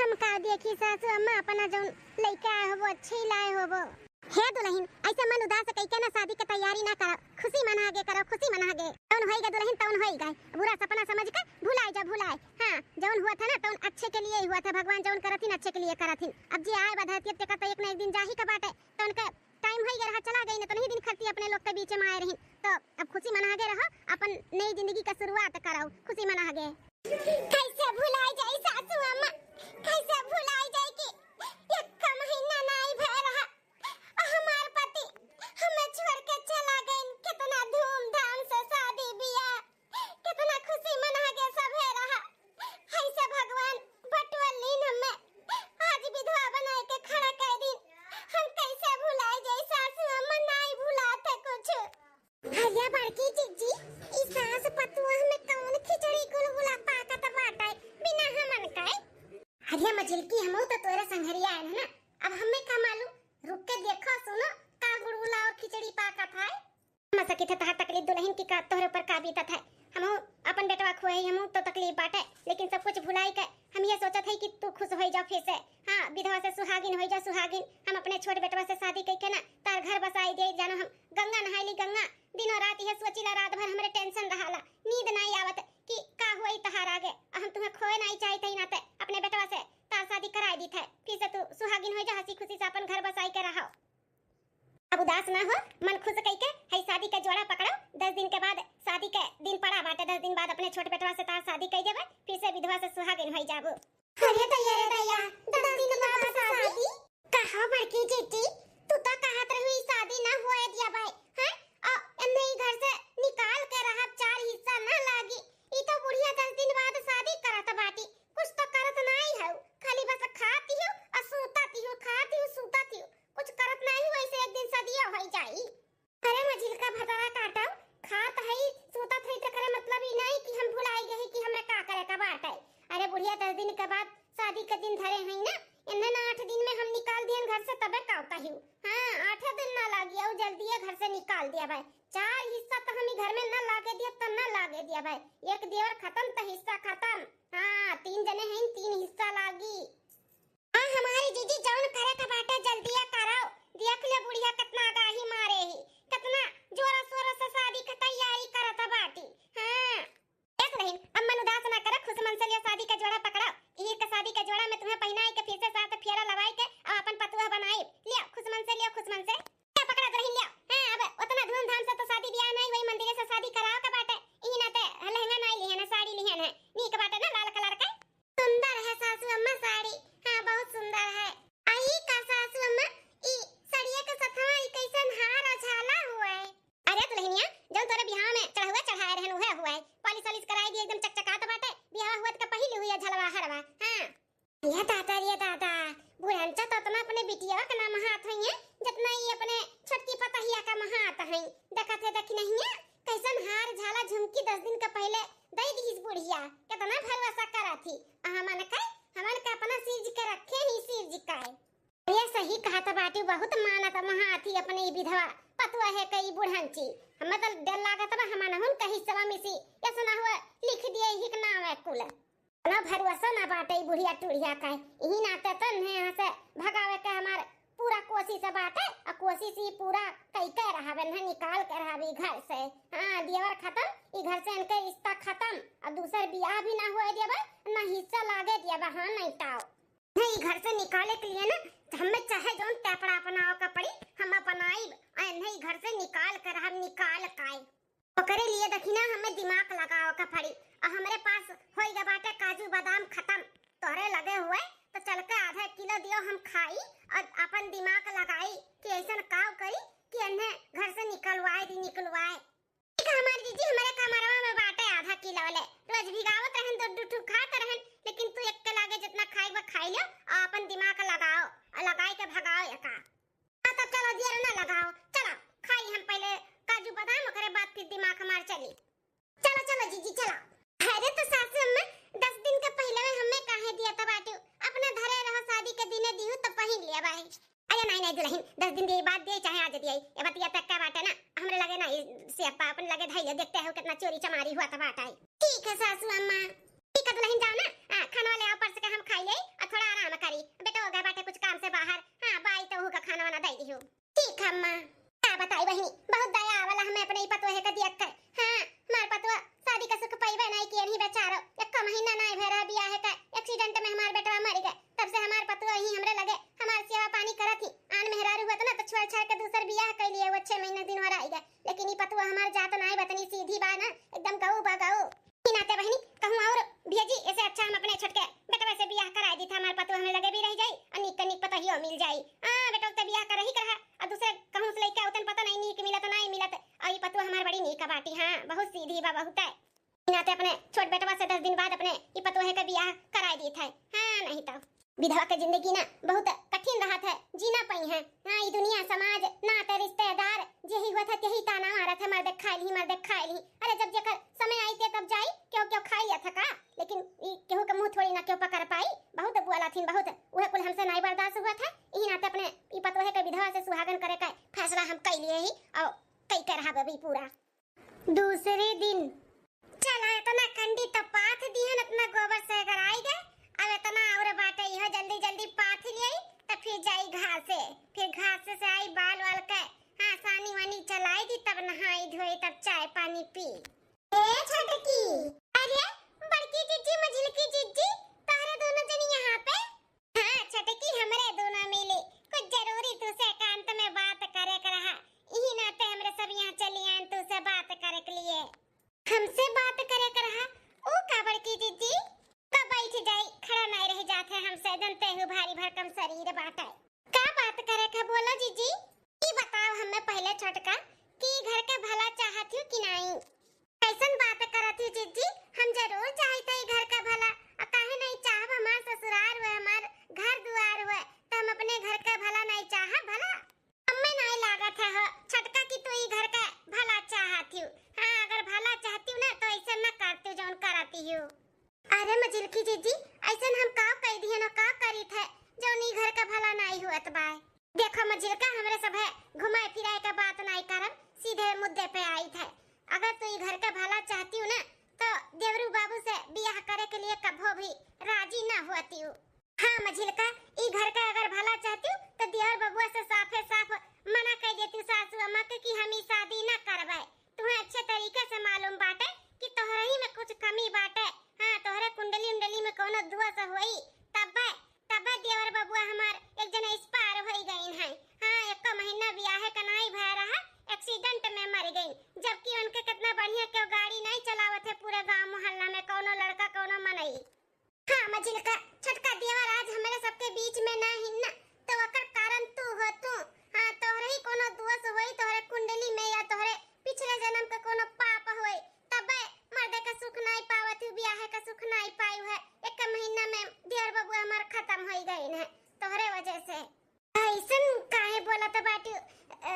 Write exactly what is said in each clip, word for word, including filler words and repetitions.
हम का देखी सासू अम्मा, अपना जौन लइका आए होबो, अच्छे ही लाए होबो। हे दुलहिन, ऐसे मन उदास कइके ना शादी के तैयारी ना करो, खुशी मनागे करो, खुशी मनागे। जौन होइगा दुलहिन, तौन होइगा। बुरा सपना समझ के भुलाए जा, भुलाए। हाँ, जौन हुआ था ना, तौन अच्छे के लिए ही हुआ था। भगवान जौन करथिन, अच्छे के लिए करथिन। अब जे आए बा धरती, अब तेकर तो एक ना एक दिन जाही का बाटे, तो उनके टाइम होइगा रहा, चला गई ना, तो नहीं दिन खरती अपने लोग के बीच में आए रही। तो अब खुशी मनागे रहो, अपन नई जिंदगी का शुरुआत करो, खुशी मनागे। कैसे भुलाए जाई सासू अम्मा, कैसे भुलाए जाई कि एक महीना नाई भय रहा, और हमार पति हमें छोड़ के चला गए। कितना धूमधाम से शादी बियाह, कितना खुशी मनागे सभे रहा। ऐसे भगवान बटुआ लीन हमें आज विधवा बनाए के खड़ा कर दीन। हम कैसे भुलाए जाई सासू अम्मा, नाई भुलात है कुछ। अरे बड़की जीजी, ई सास पतुआ में कौन खिचड़ी गुलगुला पाकत बाटे बिना हमन के? अरे मझिलकी, हमहू तो तोरे संघरिया आए ना, अब हमें का मालूम। रुक के देखो सुनो, का गुलगुला और खिचड़ी पाकत है। मसकित है तहार तकलीफ दुलहिन की, का तोहरे ऊपर का बीतत है। हमहू अपन बेटवा खोए, हमहू तो तकलीफ बाटे, लेकिन सब कुछ भुलाई के हम ये सोचत है कि तू खुश होई जाओ फिर से। हाँ, विधवा से सुहागिन होई जाओ, सुहागिन। हम अपने छोट बेटवा से शादी कइके ना तार घर बसाई दे, जानो हम गंगा नहाई ली गंगा। दिनों रात यह सोचिला, रात भर हमरे टेंशन रहाला, नींद नाई आवत कि का होई तहार आगे। हम तुम्हें खोए नाई चाहित ही नाते अपने बेटवा से तार शादी कराई दीत है, फिर से तू सुहागिन होई जा, हंसी खुशी से अपन घर बसाई के रहो। अब उदास ना हो, मन खुश कइके है शादी का जोड़ा पकड़ो। दस दिन के बाद शादी के दिन पड़ा बाटे, दस दिन बाद अपने छोट बेटवा से तार शादी कई देबे, फिर से विधवा से सुहागिन होई जाबू। अरे दैया रे दैया, दस दिन बाद शादी? कहा बड़की जीजी, तू तो कहत रही शादी ना होए दिया भाई, हैं? आ एन्हे ई घर से निकाल के रहब, चार हिस्सा ना लागी। ई तो बुढ़िया दस दिन बाद शादी करत बाटी, कुछ तो करत नाई हऊ, खाली बस खाती हऊ आ सूतती हऊ, खाती हऊ सूतती हऊ। कुछ करत नाही, वैसे एक दिन सदिया होई जाई। अरे मझिलका भतरा काटब, खात हई, सूतत हई, तेकरे मतलब ई नाही कि हम भुलाई गई कि हमें का करे का बाटे। अरे बुढ़िया दस दिन के बाद शादी के दिन धरे हई ना, इन्हें ना आठ दिन में हम निकाल दियन घर से, तबे का होता ही। हाँ, आठे दिन ना लागी, और जल्दी ये घर से निकाल दिया भाई। चार हिस्सा तो हम ई घर में ना लागे दिया, तो ना लागे दिया भाई। एक देवर खत्म तो हिस्सा खत्म। हाँ, तीन जने हैं, तीन हिस्सा लागी। हाँ, हमारी जीजी जौन करे के बाटे जल्दिया कराओ। देख ले बुढ़िया कितना आगाही मारे ही, कितना जोरा शोरा से शादी के तैयारी करत बाटी। हाँ। ए दुलहिन, अब मन उदास ना करो, खुश मन से लियो शादी का जोड़ा पकड़ाओ। यही का शादी का जोड़ा में तुम्हें पहनाई के फिर से सात फेरा लवाई के और अपन पतुआ बनाई। लियो खुश मन से, लियो खुश मन से। लियो पकड़ा दुलहिन लियो। हाँ, अब उतना धूमधाम से तो शादी ब्याह नहीं, वही मंदिर से शादी कराओ का बाटे। यही नाते लहंगा नहीं लिहन है, साड़ी लिहन है, नीक बाटे ना लाल कलर का। सुंदर है सासू अम्मा साड़ी, हाँ बहुत सुंदर है। आई का सासू अम्मा, ई सड़िया के सथवा ई कैसन हार और झाला हुआ है? अरे दुलहिनिया, जौन तोरे बियाह में चढ़उआ चढ़ाए रहन उहे हुआ है, पॉलिश वॉलिश कराई दी, एकदम चकचकात बाटे, बियाह हुआ त पहिली हुई है झलवा हरवा। हाँ। ये दादा, ये दादा, बुढ़नचा तो इतना अपने बिटिया के ना महात हइये, जितना ई अपने छोटकी पतहिया का महात हई। देखत है देखी नहीं है, कैसन हार झाला झुमकी दस दिन का पहले दे दीस बुढ़िया, कितना भरोसा करा थी। आ हमन के, हमन के अपना सिरज के रखे ही सिरज का है। ये सही कहत बाटी, बहुत मानत महात ही अपने ई विधवा पतुआ है कई बुढ़नची। हमें तो डर लागत बा, हमन हुन कहीं सवा मिसी, ये सुना हुआ लिख दिए ही के नाम है कुल। ना भरोसा ना बाटे ई बुढ़िया टुढ़िया का है। यही नाते तो इन्हें यहाँ से भगावे के हमार पूरा कोशिश बाटे, आ कोशिश ही पूरा कई के रहबे, इन्हें निकाल के रहबे घर से। हाँ, देवर खत्म, ई घर से इनके रिश्ता खत्म, आ दूसर बियाह भी ना होए देबे, ना हिस्सा लागे देबे। हाँ, नहीं ताओ। नहीं, ई घर से निकाले के लिए ना, हमें चाहे जौन टेपड़ा अपनाओ का पड़ी, हम अपनाइब, आ इन्हें ई घर से निकाल के रहब, निकाल काए। ओकरे लिए देखी ना, हमें दिमाग लगाओ का पड़ी। और हमरे पास होई गा बाटे काजू बादाम खत्म, तोहरे लगे हुए तो चल के आधा किलो दियो, हम खाई और अपन दिमाग लगाई कि ऐसन काव करी कि इन्हें घर से निकलवाए दी, निकलवाए। ठीक है हमारी जीजी, हमारे कमरवा में बाटे आधा किलो ले, रोज भिगावत रहन, दो दो ठू खात रहन, लेकिन तू एक के लागे जितना खाई बा खाई लो और अपन दिमाग लगाओ और लगाई के भगाओ एका। हाँ, तब चलो, देर ना लगाओ, चलो खाई हम पहले काजू बादाम, ओकरे बाद फिर दिमाग हमार चली। चलो, चलो जीजी, चलो। अरे तो सासू अम्मा, दस दिन के पहले में हमें काहे दिया था बाटू? अपना धरे रहो, शादी के दिने दिहू तो पहिन लिया भाई। अरे नहीं, नहीं दुलहिन, दस दिन के बाद दिए चाहे आज दिए, ये बतिया तक का बाटे ना, हमरे लगे ना, ये से अपा अपन लगे धैले, देखते हो कितना चोरी चमारी हुआ था बाटा है। ठीक है सासू अम्मा। ठीक है दुलहिन, जाओ ना, आ, खाना ले आओ, परस के हम खाई ले, और थोड़ा आराम करी, बेटवा गए बाटे कुछ काम से बाहर। हाँ, बाई तो उहू का खाना वाना दे दिहू। ठीक है अम्मा। का बताई बहिनी, बहुत दया आवला हमें अपने ई पतोहे का दिया कर। हाँ, हमार पतोह शादी का सुख पइबे नाई कियन ही बेचारो। एक्को महीना नाई भय रहा बियाह का, accident में हमार बेटवा मर गए। तब से हमार पतोह ही हमरे लगे हमार सेवा पानी करत ही। आन मेहरारू हुआ तो ना तो छोड़ छाड़ के दूसर बियाह कर लिए, वो छह महीना दिन हो रह गए। लेकिन ई पतोह हमार जात नाई बतनी सीधी बा ना, एकदम गऊ बा गऊ। ई नाते बहिनी कहूँ और भेजी, ऐसे अच्छा हम अपने छोटके बेटवा से बियाह कराए दी था, हमार पतोह हमें लगे भी रह जाई और नीक के नीक पतोहियो मिल जाई। हाँ, बेटवा तो बियाह कर ही कर रहा, और दूसरे कहूँ से लइका उतन पता नहीं नीक मिलत नाई मिलत, और ई पतोह हमार बड़ी नीक बाटी। हाँ, बहुत सीधी बा, बहुत है। ई नाते अपने छोट बेटवा से दस दिन बाद अपने ई पतोहे के बियाह कराए दी था। हाँ, नहीं तो विधवा के जिंदगी ना बहुत कठिन रहत है, जी ना पइहैं। हाँ, ई दुनिया, समाज, नाते, रिश्तेदार, जेही होत है, तेही ताना मारत है, "मर्दे खाइ लिही, मर्दे खाइ लिही।" अरे, जब जेकर समय आई ते तब जाई, केहू, केहू खाइ लिया था का? लेकिन ई केहू के मुँह थोड़ी ना केहू पकड़ पाई, बहुत बोलत हिन, बहुत। उहे कुल हमसे नाई बर्दाश्त हुआ था, इही नाते अपने ई पतोहे के विधवा से सुहागन करे का फैसला हम कइ लिए ही, और कइ के रहब अभी पूरा। दूसरे दिन। चला, इतना कंडी तो पाथ दिहन, इतना गोबर से अगर आई गए, अब इतना और बाटे, इहो जल्दी जल्दी पाथ लियाई, तब फिर जाई घासे, फिर घासे से आई बाल वाल के, हाँ, सानी वानी चलाई दी, तब नहाई धोई, तब चाय पानी पी। ए छोटकी, अरे बड़की जिज्जी, मझिलकी जिज्जी, तोहरे दोनों जनी यहाँ पे? हाँ छोटकी, हमरे दोनों मिली कुछ जरूरी तुसे एकांत में बात करे के रहा, इही नाते हमरे सब यहाँ चली आन तुसे बात करे के लिए। हमसे बात करे के रहा? ऊ का बड़की जिज्जी? तो बैठ जाई, खड़ा नहीं रह जात है हमसे, जनते हूँ भारी भरकम शरीर बाटे। का बात करे के, बोलो जिज्जी। ई बताओ हमें पहले छोटका कि घर के भला चाहत हूँ कि नहीं? कैसन बात करत ही जिज्जी, हम जरूर चाहित ही घर का भला। आ काहे नहीं चाहब, हमार ससुरार हुए, हमार घर दुआर हुए, तो हम अपने घर का भला नहीं चाहब भला? हमें नहीं लागत है हो छोटका कि तू ई घर का भला चाहत ही। हाँ, अगर भला चाहती हूँ ना तो ऐसे न करती हूँ जौन करती हूँ। अरे मझिलकी जिज्जी, ऐसन हम का कह दिए न का करी थे जौन ई घर का भला नहीं हुअत बाय। देखो मझिलका, हमरे सभे घुमाए फिराए के बात नहीं करब, सीधे मुद्दे पे आई थे। अगर तू ई घर के भला चाहती हूँ ना, तो देवरू बाबू से बियाह करे के लिए कभो भी राजी ना होती हूँ। हाँ मझिलका, ई घर के अगर भला चाहती हूँ, तो देवर बबुआ से साफे साफ मना कर देती हूँ सासू अम्मा के कि हम ई शादी ना करबे। तुम्हें अच्छे तरीके से मालूम बाटे कि तोहरे ही में कुछ कमी बाटे। हाँ, तोहरे कुंडली उंडली में कोनो दोष होई, तब्बे तबे देवर बबुआ हमार एक जने expire होई गइन हैं। हाँ, एको महीना बियाहे का नाई भय रहा, accident में मर गइन, जबकि उनके कितना बढ़िया केहू गाड़ी नहीं चलावत है पूरे गांव मोहल्ला में, कौनो लड़का, कौनो मनई। हाँ, मझिलका, छोटका देवर आज हमरे सबके बीच में ना हिन ना, तो ओकर कारण तू हो तू। हाँ, तोहरे ही कौनो दोष होई, तोहरे कुंडली में या तोहरे पिछले जन्म के कौनो पाप होई, तबे मर्दे का सुख नाई पावत हूँ, बियाहे का सुख नाई पायु है। एक महीना में देवर बबुआ हमार खत्म होई गइन है तोहरे वजह से। ऐसन काहे बोलत बाटू, अ,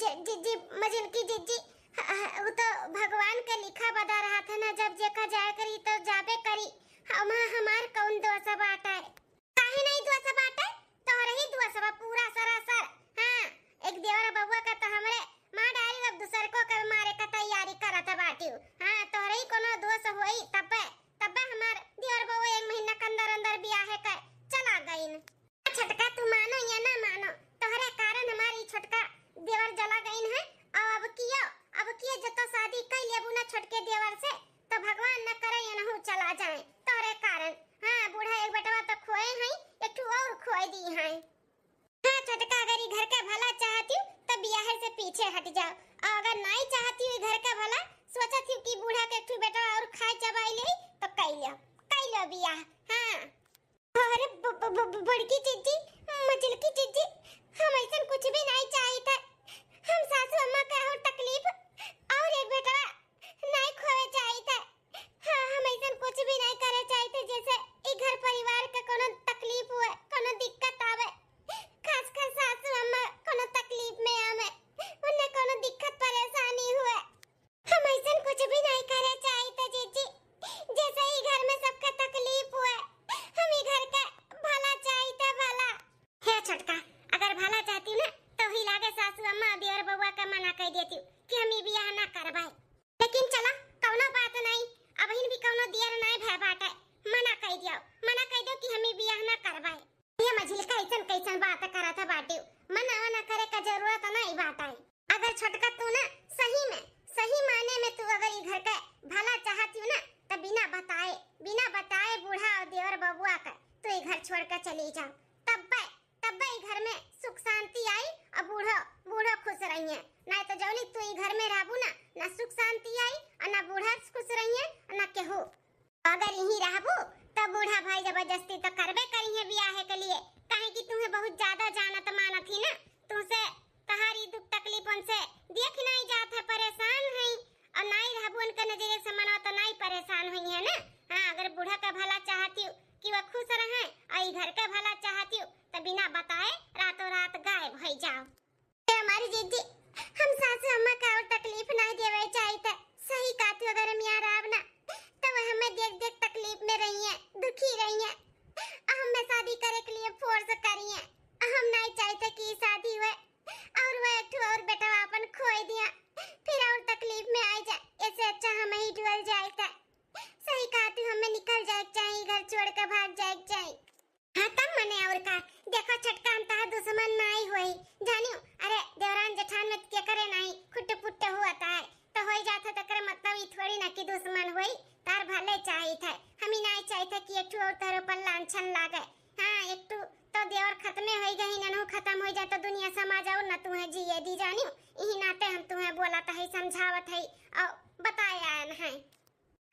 जि-, जिज्जी, मझिलकी जिज्जी? ह-, ह-, उ तो भगवान के लिखा बदा रहत है ना, जब जेका जाए करी तो जाबे करी। हम, हमार कौन दोष बाटे? काहे नहीं दोष बाटे? तोहरे ही दोष बा पूरा सरासर। हाँ, एक देवर बबुआ का तो हमरे मार डारी, अब दूसर को के मारे का तैयारी करत बाटिउ। हाँ, तोहरे ही कोनो दोष होई तब्बे, तब्बे हमार देवर बबुआ एक महीना के अंदर अंदर बियाहे के चला गइन। छोटका, तू मानो या ना मानो, तोहरे कारण हमार ई छोटका देवर जला गइन है। और अब कियो, अब कियो जतो शादी कई लेबू ना छोटके देवर से, तो भगवान न करे एनहू चला जाए तोहरे कारण। हाँ, बूढ़ा एक बेटवा तो खोए हैं, एक ठू और खोए दी हैं। हाँ छोटका, अगर ई घर के भला चाहती हूँ, तो बियाहे से पीछे हट जाओ, और अगर नहीं चाहती हूँ ई घर का भला, सोचत हूँ कि बूढ़ा के एक ठू बेटवा और खाए चबाई ले, चली जाओ, तब्बे तब्बे ई घर में सुख शांति आई और बूढ़ो बूढ़ो खुश रहिए। नाहीं तो जौनी तू ई घर में रहबू ना, ना सुख शांति आई और ना बूढ़ा खुश रहिए और ना केहू। अगर यहीं रहबू तो बूढ़ा भाई जबरदस्ती तो करबे करिहे बियाहे के लिए, काहे कि तुहें बहुत ज्यादा जानत मानत ही ना, तुमसे तहारी दुख तकलीफ उनसे देख नाहीं जात है, परेशान है। और नाहीं रहबू उनके नजरिए से मनवा तो नाहीं परेशान हुई है ना। हाँ, अगर बूढ़ा का भला चाहती हो कि वह खुश रहे और ई घर का भला चाहती हो तो बिना बताए रातों रात गायब हो जाओ। ए हमारी जीजी, हम सासू अम्मा का और तकलीफ नाहीं देवे चाहित। सही कहती हो, अगर हम यहाँ रहब ना तो वह हमें देख देख तकलीफ में रही है, दुखी रही है। हमें शादी करे के लिए फोर्स करी है। हम नाहीं चाहित कि शादी हुए और वह एक ठो और बेटवा अपन खोए दिया, फिर और तकलीफ में आ जाए। ऐसे अच्छा हम ही डुअल जाए था। सही कहा तू, हमें निकल जाए के चाही, घर छोड़ के भाग जाए के चाही। हाँ तब मने और का, देखो छोटका हम तहार दुश्मन नाहीं होई, जानियो। अरे देवरान जेठान में के करे नाहीं खुट पुट हुआ था है, तो होई जात है तकरे मतलब ई थोड़ी ना कि दुश्मन होई, तार भले चाहित है। हम ही नाहीं चाहित है कि एक ठो और तारो पर लांछन लागे। हाँ, एक ठो तो देवर खत्मे होई गई, ननहु खत्म होई जाए तो दुनिया समाज और ना तुहें जिए दी जानियो। इही नाते हम तुहें बोलत है, समझावत है और बताए आयन है।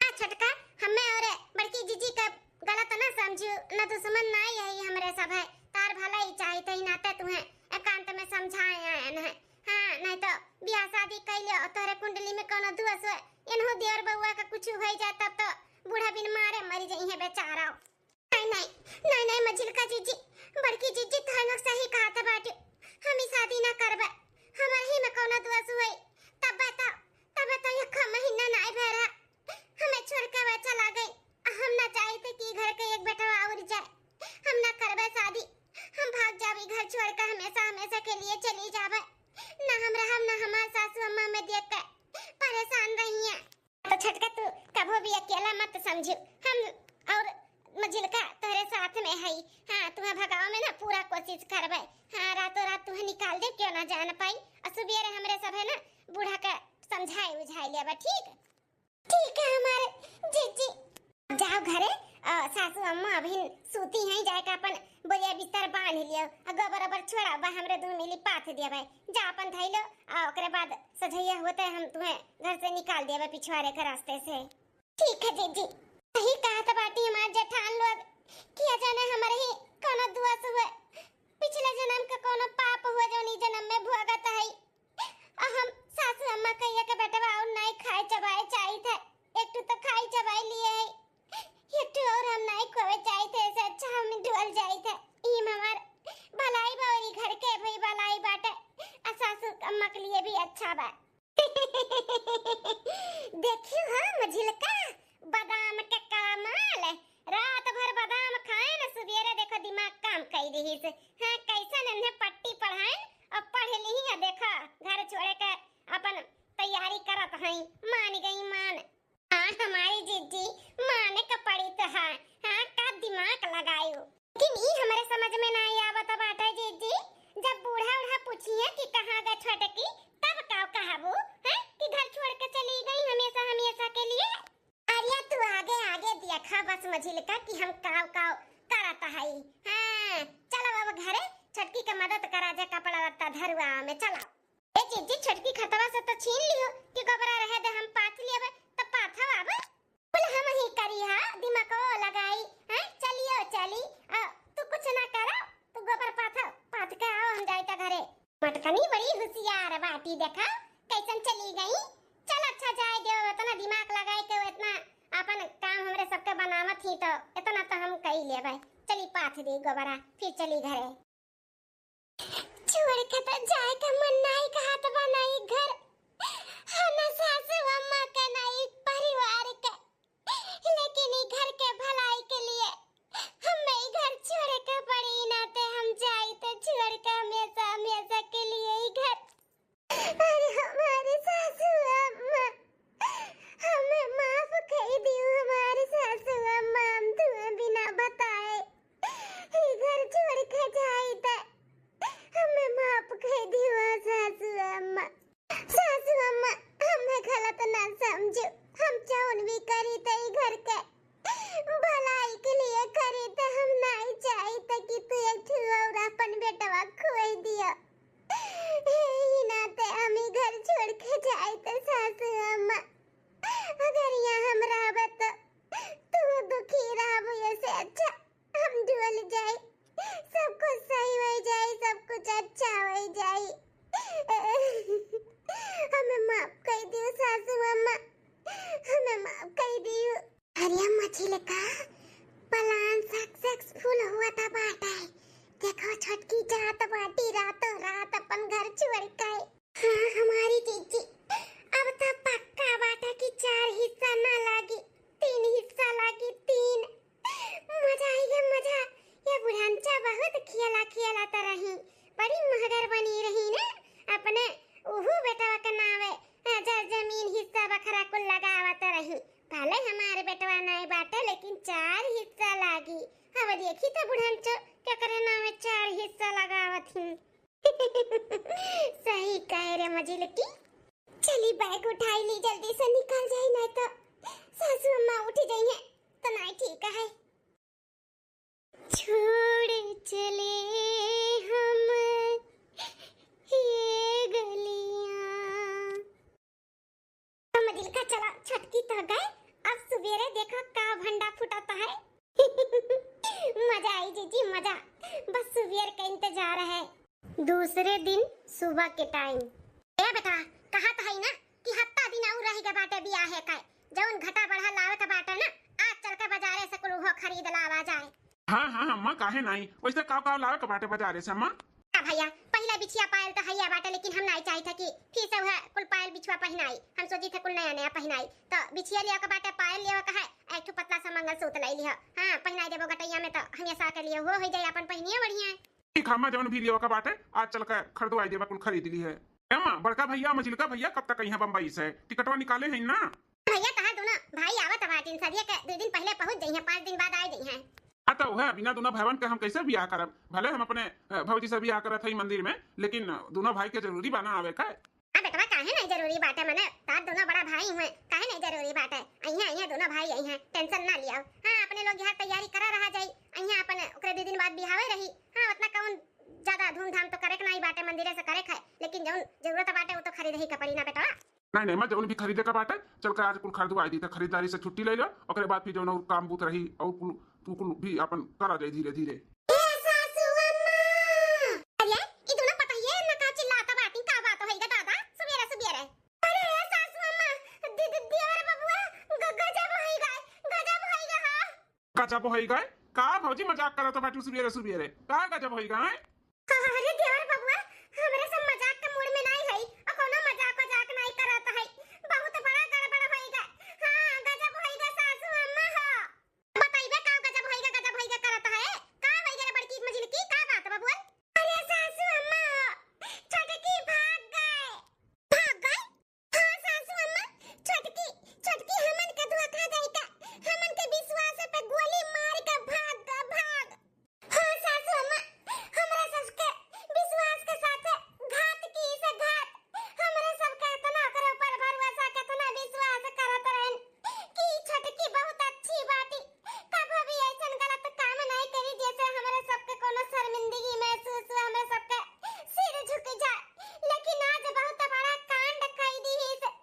हाँ छोटका, हमें और बड़की जीजी का गलत ना समझियो, ना दुश्मन ना यही हमरे सब है, तार भला ही चाहित है, नाते तुहें एकांत में समझाए आयन है। हाँ, नाहीं तो बियाह शादी कैले और तोहरे कुंडली में कोनो दोष हुए, इनहु देवर बउआ का कुछ हो जाए तब तो बूढ़ा बिन मारे मरी जइहे बेचारा। नाहीं, नाहीं, नाहीं, नाहीं, मझिलका जीजी, बड़की जीजी, तोहर लोग सही कहत बाटे। हम ई शादी ना करबे। हमर ही में कौनो दोष हुई? तब बताओ, तब बताओ, एक महीना नाहीं भय रहा, हमें छोड़ के वह चला गई। हम ना चाहित कि घर के एक बेटवा और जाए। हम ना करबे शादी, हम भाग जाबे घर छोड़ के, हमेशा, हमेशा के लिए चली जाबे। ना हम रहब, ना हमार सासू अम्मा में देख के परेशान रही हैं। तो छोटका तू कभो भी अकेला मत समझियो, हम और मझिलका तोहरे साथ में हई। हाँ, तुहें भगावे में ना पूरा कोशिश करबे। हाँ, रातों रात तुहें निकाल दे, क्यों ना जान पाई। और सुबेरे हमरे सब है ना बूढ़ा का समझाए उझाए लेबे, ठीक? ठीक है हमारे जीजी। अब जाओ घरे, अ, सासू अम्मा अभी सूती हैं, जाए के अपन बोरिया बिस्तर बांध लियो, आ गोबर ओबर छोड़ा बा, हमरे दू मिली पाथ दिया भाई। जा अपन धई लो, आ ओकरे बाद सझैया होते हम तुहें घर से निकाल दिया भाई पिछवारे के रास्ते से। ठीक है जीजी। सही कहत बाटी हमार जेठान लोग कि अजाने हमरे ही कोनो दोष हुए, पिछले जन्म के कोनो पाप हुए जौन ई जन्म में भोगत हई। आ हम सासू अम्मा कहिए के बेटवा और नाई खाए चबाए चाहित है, एक ठो तो खाई चबाई लिए है, एक ठो और हम नाई खोवे चाहित है, ऐसे अच्छा हम डुअल जाइत है। ई में हमार भलाई बा और ई घर के भी भलाई बाटे, आ सासू अम्मा के लिए भी अच्छा बा। देखियो हाँ मझिलका, बादाम के कमाल, रात भर बादाम खाए न, सुबेरे देखो दिमाग काम कई दिहिस। हाँ, कैसन इन्हें पट्टी पढ़ाएन और पढ़ लिही, आ देखा घर छोड़े के अपन तैयारी करत हई, मान गई मान। हाँ, हमारी जीजी, माने के पड़ी तो है। हाँ, का दिमाग लगायू। लेकिन ई हमरे समझ में नाई आवत बाटे जीजी, जब बूढ़ा उढ़ा पूछिए कि कहाँ गए छोटकी, तब का कहबू, हैं, कि घर छोड़ के चली गई हमेशा हमेशा के लिए? अरे तू आगे आगे देखा बस मझिलका कि हम काव काव करत हई। हाँ, चलो अब घरे छोटकी के मदद करा जे कपड़ा लत्ता धरुआ में, चलो। ए जीजी, छोटकी खतवा से तो छीन लियो कि गोबरा रहे दे, हम पाथ लेबे, त पाथव आबे। कुल हम ही करी हा, दिमागो लगाई, हैं? चलियो चली, आ, तू कुछ ना करा, तू गोबर पाथव, पाथ के आओ, हम जाए त घरे। मटकनी बड़ी होशियार बाटी, देखा कैसन चली गई। चल अच्छा जाए दे, इतना दिमाग लगाए के इतना अपन काम हमरे सबके बनावत ही तो इतना तो हम कई लेबे। चली पाथ दी गोबरा, फिर चली घरे। छोड़ के तो जाए का मन नाई कहत बा, ना ई घर, हाँ, ना सासू अम्मा के, ना ई परिवार के, लेकिन ई घर के भलाई के लिए हमें ई घर छोड़े के पड़ी, ना ते हम जाई तो छोड़ के हमेशा, हमेशा के लिए ई घर। अरे हमारी सासू अम्मा, हमें माफ कर दियो हमारी सासू अम्मा, हम तुम्हें बिना बताए ई घर छोड़ के जाई त हमें माफ कर दियो सासू अम्मा। अरे मझिलका, plan successful हुआ था बाटे। देखो छोटकी जात बाटी रातों रात अपन घर छोड़ के। हाँ हमारी जीजी, अब तो पक्का बाटे कि चार हिस्सा ना लागी, तीन हिस्सा लागी, तीन। मजा आई गे मजा। ये बुढ़नचा बहुत खियाला खियाला त रही, बड़ी महगर बनी रही ना। अपने उहू बेटवा के नावे, हाँ, जर जमीन हिस्सा बखरा कुल लगावत रही। भले हमारे बेटवा नाई बाटे, लेकिन चार हिस्सा लागी। अब देखी तो बुढ़नचो केकरे नावे चार हिस्सा लगावत ही। सही कहे रे मझिलकी। चली bag उठाई ली, जल्दी से निकल जाई, नहीं तो सासू अम्मा उठ जाई है तो नहीं ठीक है। छोड़ चले हम ये गलियां। मझिलका चला, छोटकी तो गए, अब सुबेरे देखो का भंडा फुटाता है। मजा आई जीजी मजा, बस सुबेर का इंतजार है। दूसरे दिन सुबह के time। ए बेटा, कहा तो है ना कि हफ्ता दिन और रह गए बाटे बियाहे का, जौन घटा बढ़ा लावे के बाटे ना, आज चल के बाजारे से कुल उहो खरीद लावा जाए। हाँ हाँ अम्मा, काहे नहीं, वैसे का का लावे के बाटे बाजारे से अम्मा? का भैया, पहिला बिछिया पायल तो हैया बाटे, लेकिन हम नाई चाहित है कि फिर से वह कुल पायल बिछुआ पहिनाई। हम सोचित है कुल नया नया पहिनाई। तो बिछिया लिया के बाटे, पायल लिया के है, एक ठो पतला सा मंगलसूत्र ले लिया। हाँ, पहिनाई देबो गटैया में तो हमेशा के लिए वो हो जाए अपन पहिनिए बढ़िया है। ठीक है अम्मा, जौन भी लिया के बाटे, आज चल के खरीदवाई देबा, कुल खरीद ली है। ए अम्मा, बड़का भैया, मझिलका भैया कब तक अइहें बम्बई से? टिकटवा निकाले हैं ना? भैया, तहार दोनों भाई आवत बाटिन, सदिया के दो दिन पहले पहुंच जइहें, पाँच दिन बाद आ जइहें। हाँ, तो वह बिना दोनों भाईवन के हम कैसे बियाह करब? भले हम अपने, अ, भौजी से बियाह करत हई मंदिर में, लेकिन दोनों भाई के जरूरी बा ना आवे का? हाँ बेटवा, काहे नहीं जरूरी बाटे, मने तार दोनों बड़ा भाई हुए, काहे नहीं जरूरी बाटे? अइहें, अइहें, दोनों भाई अइहें, tension ना लियाओ। हाँ, अपने लोग यहाँ तैयारी करा रहा जाई, अइहें अपन ओकरे दो दिन बाद बियाहे रही। हाँ, उतना कौन ज्यादा धूमधाम तो करे के नहीं बाटे, मंदिरे से करे के है, लेकिन जौन जरूरत बाटे वो तो खरीदे ही के पड़ी ना बेटवा। नहीं, नहीं, मैं जौन भी खरीदे का बाटे, चल के आज कुल खरीदवाई दी, तो खरीदारी से छुट्टी ले लो, ओकरे बाद फिर जौन और काम बूत रही, और कुल, तू कुल भी अपन करा जाए धीरे धीरे। ए सासू अम्मा! अरे, ई दोनों पतोहिए न का चिल्लाता बाटी, का बात होई गा दादा, सुबेरे सुबेरे? अरे, ए सासू अम्मा, दि-, दि-, देवर बबुआ, ग-, गजब होई गए, गजब होई गा, हाँ। गजब होई गए? का भौजी मजाक करत बाटू सुबेरे सुबेरे? का गजब होई गए? अरे देवर बबुआ, हमरे सब मजाक के mood में नाई हई, और कोनो मजाक वजाक नाई करत हई। बहुत बड़ा गड़बड़ होई गए। हाँ, गजब होई गए सासू अम्मा हो। बताइबे का गजब होई गए, गजब होई गए करत है? का होई गए रे बड़की मझिलकी, का बात बा बोल? अरे सासू अम्मा हो, छोटकी भाग गए। भाग गए? हाँ सासू अम्मा, छोटकी, छोटकी हमन के धोखा दे के हमन के विश्वास पे गोली मार के भाग ग-, भाग। हाँ सासू अम्मा, हमरा सबके विश्वास के साथ घात की से घात। हमरा सबके इतना ओकरे ऊपर भरोसा, कितना विश्वास करत रहन कि छोटकी बहुत अच्छी बाटी, कभो भी ऐसन गलत काम नहीं करी, जैसे हमरे सबके कोनो शर्मिंदगी महसूस हुआ, हमरे सबके सिर झुक जाए। लेकिन आज बहुत बड़ा कांड कई दी है।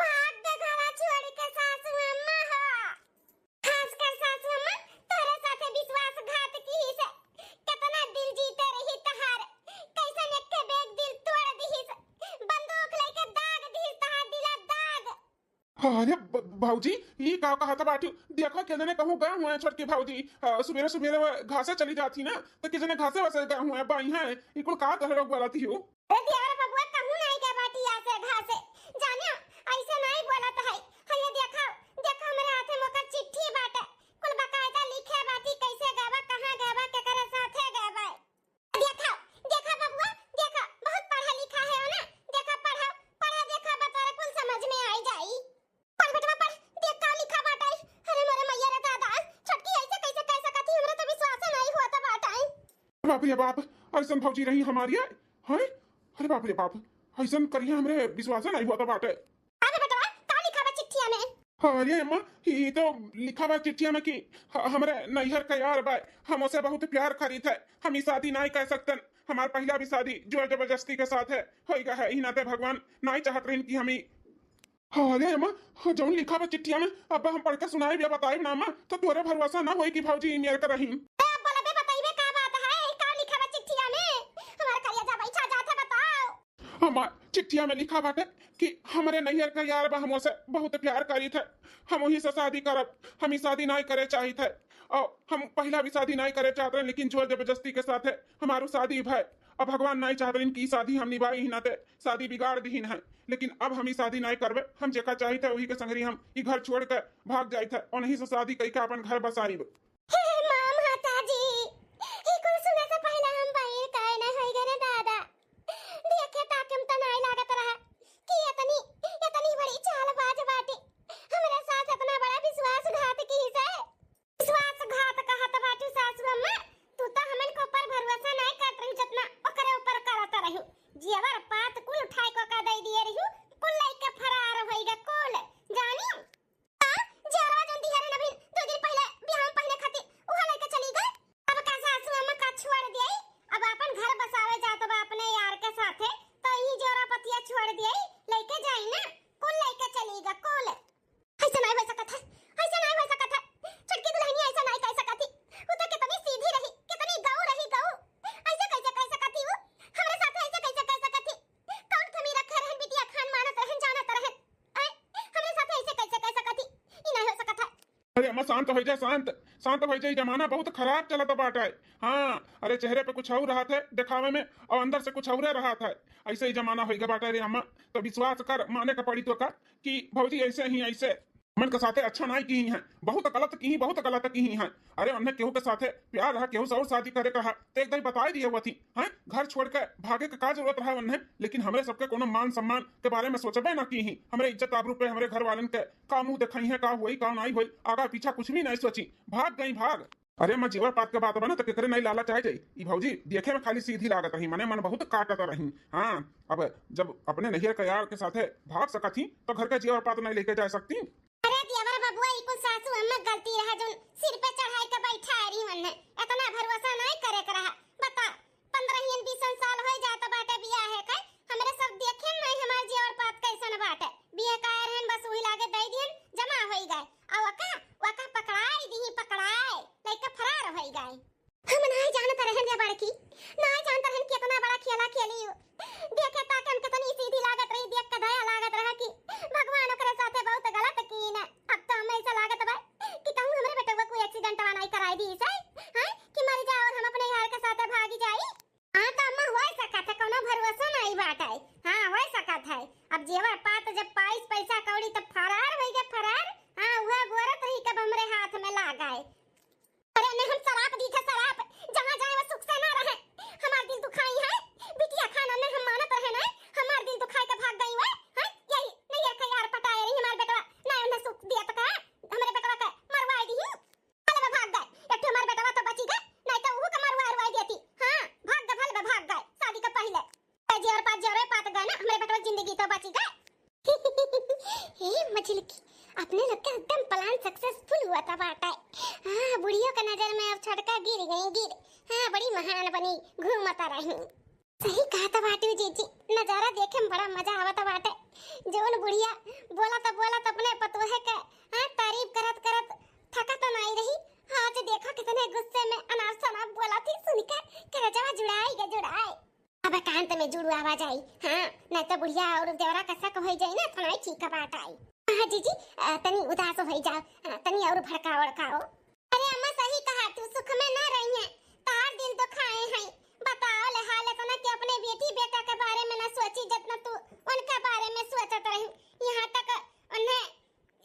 भाग के घरा छोड़ के सासू अम्मा हो। खासकर सासू अम्मा, तोरे साथे विश्वासघात की से। कितना दिल जीते रही तहार, कैसन एक के बेग दिल तोड़ दी से। बंदूक लेके दाग दी तहार दिला दाग। अरे ब-, भौजी, ई का कहत बाटू? देखो, के जने कहूँ गए हुए हैं छोटकी भौजी, अ, सुबेरे सुबेरे वो घासे चली जाती ना, तो के जने घासे वैसे गए हुए हैं, बाई हैं, ई कुल का कह लोग बोलती हो? ए देवर बबुआ, कहूँ नहीं गए बाटी आसे घासे, जानियो, ऐसे नहीं बोलत है। है ये देखो, देखो हमरे हाथे में ओकर चिट्ठी बाटे, कुल बकायदा लिखे बाटी, कैसे गए बा, कहाँ गए बा, केकरे साथे गए बा। देखा, देखा बबुआ, देखा, बहुत पढ़ा लिखा है हो ना। देखा, पढ़ा, पढ़ा, देखा, बतौरे कुल समझ में आई जाई। पढ़ बेटवा, पढ़, देख का लिखा बाटे। अरे मोरे मैया रे दादा, छोटकी ऐसे कैसे कह सकत ही, हमरा तो विश्वास नहीं हुआ था बाटे। बाप रे बाप, ऐसन भौजी रही हमारी, हैं? अरे बाप रे बाप, ऐसन करिए हमरे विश्वास नहीं हुआ था बाटे। अरे बेटवा, का लिखा बा चिट्ठिया में? अरे अम्मा, ई तो लिखा बा चिट्ठिया में कि ह-, हमरे नैहर का यार बा, हम उसे बहुत प्यार करीत है, हम ई शादी नाई कर सकतन। हमार पहला भी शादी जोर जबरदस्ती के साथ है, होई गा है, ई नाते भगवान नाई चाहत रहिन कि हम ई। अरे अम्मा, जौन लिखा बा चिट्ठिया में, अब हम पढ़ के सुनाई या बताई ना अम्मा, तो तोरे भरोसा ना होई कि भौजी ई मेर के रहीन। ए, बोलबे, बताइबे का बात है, का लिखा बा चिट्ठिया में? हमार करेजा बैठा जात है, बताओ। हमार चिट्ठिया में लिखा बाटे कि हमरे नैहर का यार बा, हमसे बहुत प्यार करीत है, हम वही से शादी करब। हम ई शादी नाई करे चाहित है, और हम पहला भी शादी नाई करे चाहत रहे, लेकिन जोर जबरदस्ती के साथ है हमारू शादी भय। अब भगवान नाई चाहत रहिन कि ई शादी हम निभाई ही ना, ते शादी बिगाड़ दिहिन है। लेकिन अब हम ई शादी नाई करबे, हम जेका चाहित है वही के संगरी हम ई घर छोड़ के भाग जाइत है, और नहीं से शादी कई के अपन घर बसाइब। हे माँ माता जी, ई कुल सुने से पहले हम बहिर काहे ना होई गए रे दादा। देखे ताके हम त नाई लागत रहा कि इतनी, इतनी बड़ी चालबाज बाटी। हमरे साथ इतना बड़ा विश्वासघात की से। विश्वासघात कहत बाटी सासू अम्मा, तू त हमन के ऊपर भरोसा नाई करत रही जितना ओकरे ऊपर करत रही। जेवर पात कुल उठाए को का दे दिए रही, कुल लेके फरार होई गे कुल। जानी? हाँ, जेवरवा जौन दिहे रहन अभी दो दिन पहिले बियाह में पहिने खातिर, उहे लइके चली गए। अब का सासू अम्मा का छोड़ दिए, अब अपन घर बसावे जात बा अपने यार के साथे, तो ई जेवरा पतिया छोड़ दिए, लइके जाई ना, कुल लइके चली गए, कुल। ऐसा नहीं हो सकत है, ऐसा नहीं हो सकत है, छोटकी दुल्हनिया ऐसा नहीं कह सकत ही, वो तो कितनी सीधी रही, कितनी गऊ रही, गऊ, ऐसे कैसे कह सकत ही वो, हमरे साथे ऐसे कैसे कह सकत ही, कौन कमी रखे रहन, बिटिया खान मानत रहन, जानत रहन, आय, हमरे साथे ऐसे कैसे कह सकत ही, ई नहीं हो सकत है। अरे अम्मा, शांत हो जा, शांत, शांत हो जा। ई जमाना बहुत खराब चलत बाटे। हाँ, अरे चेहरे पे कुछ और रहत है दिखावे में, और अंदर से कुछ और रहत है। ऐसे ही जमाना होइगा बाटे रे अम्मा। तो विश्वास कर, माने का पड़ी तो का कि भौजी ऐसे ही, ऐसे हमन के साथे अच्छा नाई की ही हैं, बहुत गलत की ही, बहुत गलत की ही हैं। अरे उन्हें केहू के साथे प्यार रहा, केहू से और शादी करे का रहा, तो एक दिन बताई दिए हुआ थी, हैं? घर छोड़ के भागे के का जरूरत रहा उन्हें? लेकिन हमरे सबके कोनो मान सम्मान के बारे में सोचबे ना की ही। हमरे इज्जत आबरू पे हमरे घर वालन के का मुंह देखाई है, का होई, का नाई होई, आगा पीछा कुछ भी नहीं सोची, भाग गई, भाग। अरे अम्मा, जेवर पात के बात बा ना, तो केकरे नहीं लालच आ जाई। ई भौजी देखे में खाली सीधी लागत रही, मने मन बहुत काटत रही। हाँ, अब जब अपने नैहर के यार के साथे भाग सकत ही, तो घर के जेवर पात नहीं लेके जा सकती। अरे देवर बबुआ, ई कुल सासू अम्मा गलती रहा, जोन सिर पे चढ़ाई के बैठा रही मन है। इतना भरोसा नहीं करे के रहा। बता, पन्द्रह बीस साल हो जात बाटे बियाह है के, हमरे सब देखे नहीं हमार जेवर पात कैसन बाटे। बियाह का रहन बस वही लागे दे दिहन, जमा होई गए। और वका, वका पकड़ाई दिही, पकड़ाए, लइका फरार होई गए। हम नाय जानत रहन रे बड़की, नाय जानत रहन कि इतना बड़ा खेला खेली हो। देखे ताके हम कितनी सीधी लागत रही, देख के दया लागत रहा कि भगवान ओकरे साथे बहुत गलत की ना। अब तो हमें ऐसा लागत बा कि कहूँ हमरे बेटवा को एक्सीडेंट नाय कराई दी से, हैं, कि मर जाए और हम अपने यार के साथे भागी जाई। हाँ तो अम्मा हो सकत है, कोनो भरोसा नाय बाटे। हाँ हो सकत है। अब जेवर पात जब पाइस पैसा कौड़ी तब फरार होई गए फरार। हाँ वह गोरत रही कब हमरे हाथ में लाग आए। अरे ने हम सराप दी थे, सराप, जहाँ जाए वो सुख से ना रहे। हमार दिल दुखाई है, बिटिया खाना ने हम मानत रहे ना, हमार दिल दुखाई के भाग गई वो, हैं? यही नहीं रखे यार पटाए रही हमार बेटवा, ना उन्हें सुख दिया तो का, हमरे बेटवा के मरवाई दी। भले बा भाग गए, एक ठो हमार बेटवा तो बची गए, नहीं तो उहू के मरवा उरवाई देती। हाँ, भाग गए, भले बा भाग गए, शादी के पहिले। ए जेवर पात, जेवर पात गए ना, हमरे बेटवा जिंदगी तो बची गए। हे मझिलकी, अपने लोग के एकदम प्लान सक्सेसफुल हुआ था बाटा। हाँ, बुढ़ियों के नजर में अब छोटका गिर गई, गिर। हाँ, बड़ी महान बनी, घूमता रही। सही कहत बाटू जीजी, नजारा देखे में बड़ा मजा आवत बाटे। जौन बुढ़िया बोलत बोलत अपने पतोहे के, हाँ, तारीफ करत करत थकत नाई रही, आज देखो कितने गुस्से में अनाप शनाप बोलत ही, सुनकर करजवा जुड़ाई गे जुड़ाई। अब एकांत में जुड़वावा जाई, हाँ, नहीं तो बुढ़िया और देवरा का शक होई जाई ना, तो नाई ठीक बात आई। हाँ जीजी, अ, तनी उदास होई जाओ, हाँ, तनी और भड़काओ भड़काओ। अरे अम्मा सही कहा तू, सुख में ना रही है, तार दिल दुखाए हैं। बताओ ले हाल इतना कि अपने बेटी बेटा के बारे में ना सोची जितना तू उनके बारे में सोचत रही। यहाँ तक उन्हें